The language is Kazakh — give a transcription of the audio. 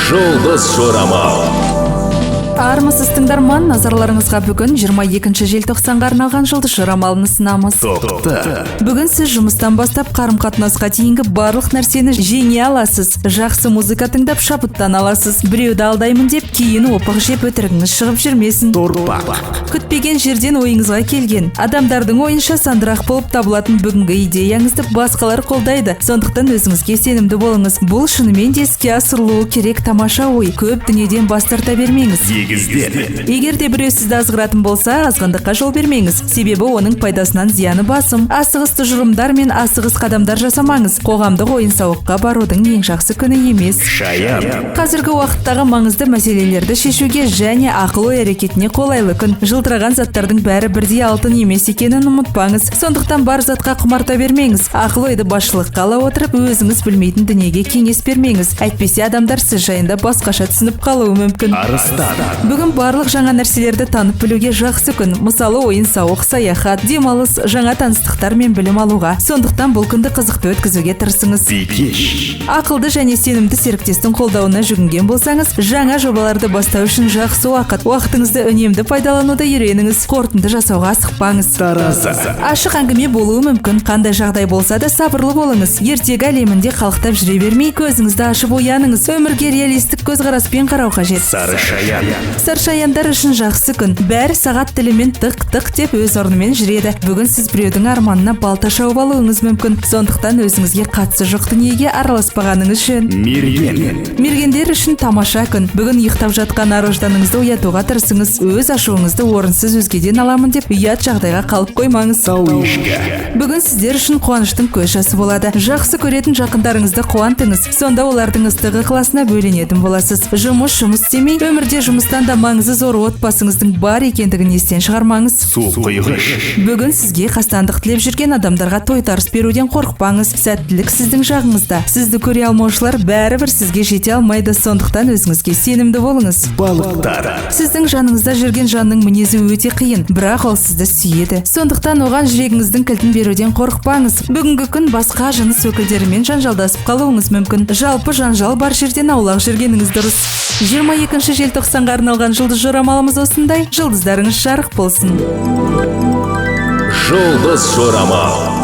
Жұлдыз Жорамал. Армысыз, тыңдарман! Назарларыңызға бүгін 22 желтоқсанға арналған жұлдыз жорамалын ұсынамыз. Тоқты. Бүгін сіз жұмыстан бастап қарым қатынасқа дейінгі барлық нәрсені жеңе аласыз. Жақсы музыка тыңдап, шабыттана аласыз. Біреуді алдаймын деп, кейін опық жеп, өтірігіңіз шығып жүрмесін. Торпақ. Күтпеген жерден ойыңызға келген, адамдардың ойынша сандырақ болып табылатын бүгінгі идеяңызды басқалар қолдайды. Сондықтан өзіңізге сенімді болыңыз. Бұл шынымен де іске асырылуы керек тамаша ой. Көп дүниеден бас тарта бермеңіз. Егіздер. Егер де біреу сізді азғыратын болса, азғындыққа жол бермеңіз, себебі оның пайдасынан зияны басым. Асығыс тұжырымдар мен асығыс қадамдар жасамаңыз. Қоғамдық ойын сауыққа барудың ең жақсы күні емес. Шаян. Қазіргі уақыттағы маңызды мәселелерді шешуге және ақыл ой әрекетіне қолайлы күн. Жылтыраған заттардың бәрі бірдей алтын емес екенін ұмытпаңыз. Сондықтан бар затқа құмарта бермеңіз. Ақыл ойды басшылыққа ала отырып, өзіңіз білмейтін дүниеге кеңес бермеңіз, әйтпесе адамдар сіз жайында басқаша түсініп қалуы мүмкін. Арыстан. Бүгін барлық жаңа нәрселерді танып білуге жақсы күн. Мысалы, ойын сауық, саяхат, демалыс, жаңа таныстықтар мен білім алуға. Сондықтан бұл күнді қызықты өткізуге тырысыңыз. Бикеш. Ақылды және сенімді серіктестің қолдауына жүгінген болсаңыз, жаңа жобаларды бастау үшін жақсы уақыт. Уақытыңызды үнемді пайдалануды үйреніңіз. Қорытынды жасауға асықпаңыз. Таразы. Ашық әңгіме болуы мүмкін. Қандай жағдай болса да, сабырлы болыңыз. Ертегі әлемінде қалықтап жүре бермей, көзіңізді ашып ояныңыз. Өмірге реалистік көзқараспен қарау қажет. Сары шаян. Саршаяндар үшін жақсы күн. Бәрі сағат тілімен тық тық деп өз орнымен жүреді. Бүгін сіз біреудің арманына балта шауып алуыңыз мүмкін. Сондықтан өзіңізге қатысы жоқ дүниеге араласпағаныңыз жөн. Мерген. Мергендер үшін тамаша күн. Бүгін ұйықтап жатқан ар ожданыңызды оятуға тырысыңыз. Өз ашуыңызды орынсыз өзгеден аламын деп, ұят жағдайға қалып қоймаңыз. Тау ешкі. Бүгін сіздер үшін қуаныштың көз жасы болады. Жақсы көретін жақындарыңызды қуантыңыз. Сонда олардың ыстық ықыласына бөленетін боласыз. Жұмыс жұмыс істемей, өмірде жұмыстан да маңызы зор отбасыңыздың бар екендігін естен шығармаңыз. Су құйғыш. Бүгін сізге қастандық тілеп жүрген адамдарға тойтарыс беруден қорықпаңыз. Сәттілік сіздің жағыңызда. Сізді көре алмаушылар бәрібір сізге жете алмайды. Сондықтан өзіңізге сенімді болыңыз. Балықтар. Сіздің жаныңызда жүрген жанның мінезі өте қиын, бірақ ол сізді сүйеді. Сондықтан оған жүрегіңіздің кілтін беруден қорықпаңыз. Бүгінгі күн басқа жыныс өкілдерімен жанжалдасып қалуыңыз мүмкін. Жалпы, жанжал бар жерден аулақ жүргеніңіз дұрыс. 22 желтоқсанға арналған жұлдыз жорамалымыз осындай. Жұлдыздарыңыз жарық болсын. Жұлдыз Жорамал.